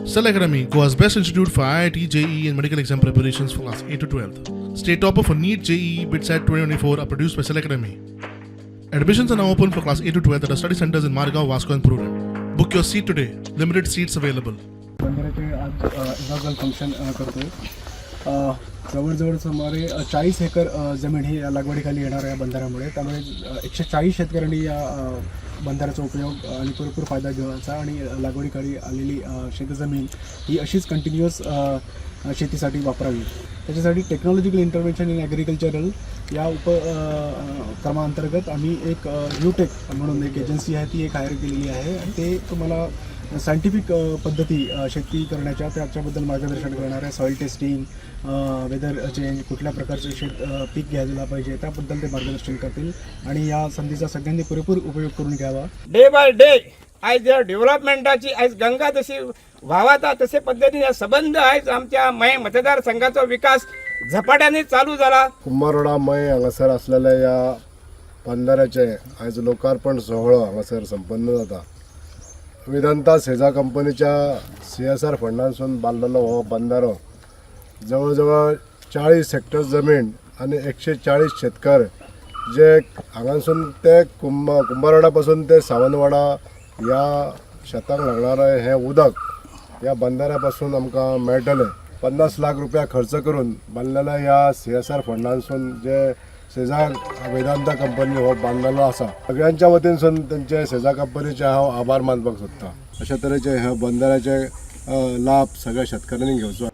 Cell Academy, Goa's best institute for IIT, JEE, and medical exam preparations for class 8 to 12. State topper for NEET, JEE, BITSAT 2024 are produced by Cell Academy. Admissions are now open for class 8 to 12 at our study centers in Margao, Vasco, and Purulem. Book your seat today. Limited seats available. बंधाऱ्याचे आज inaugural function करतोय. जवळजवळ सुमारे 40 acre जमीन ही या लागवडीखाली येणार आहे या बंधाऱ्यामुळे. त्यामुळे 140 शेतकऱ्यांनी या बंधाऱ्याचा उपयोग आणि पुरेपूर फायदा घ्यायचा आणि लागवडीखाली आलेली शेतजमीन ही अशीच कंटिन्युअस शेतीसाठी वापरावी. त्याच्यासाठी टेक्नॉलॉजिकल इंटरव्हेन्शन इन ॲग्रिकल्चरल या उप क्रमांतर्गत आम्ही एक यूटेक म्हणून एक एजन्सी आहे, ती एक हायर केलेली आहे आणि ते तुम्हाला सायंटिफिक पद्धती शेती करण्याच्या, त्याच्याबद्दल मार्गदर्शन करणार आहे. सॉईल टेस्टिंग, वेदर चेंज, कुठल्या प्रकारचे शेत पीक घ्यायला पाहिजे, त्याबद्दल ते मार्गदर्शन करतील आणि या संधीचा सगळ्यांनी पुरेपूर उपयोग करून घ्यावा. डे बाय डे आयज डेव्हलपमेंटाची आयज गंगा जशी व्हावता तसे पद्दतीन ह्या सबंद आयज आमच्या मये मतदारसंघाचो विकास झपाट्याने चालू जाला. कुंभारवाडा मये हांगासर आसलेल्या ह्या बंदाऱ्याचें आयज लोकार्पण सोहळो हांगासर संपन्न जाता. वेदांता सेजा कंपनीच्या सीएसआर फंडांसून बांदलेलो हो बंदारो जवळ जवळ 40 हेक्टर जमीन आनी 140 शेतकार जे हांगासून ते कुंभारवाडा पासून ते सावंतवाडा ह्या शेतांक लागणारें हें उदक ह्या बंदाऱ्या पासून आमकां मेळटलें. 50 लाख रुपया खर्च करून बांदलेल्या ह्या सीएसआर फंडांसून जे सेजा वेदांता कंपनी हो बांदलेलो आसा, सगळ्यांच्या वतीनसून तेंचे सेजा कंपनीचे हांव आभार मानपाक सोदतां. अशा तरेचे ह्या बंदाऱ्याचे लाभ सगळ्या शेतकऱ्यांनी घेवचो.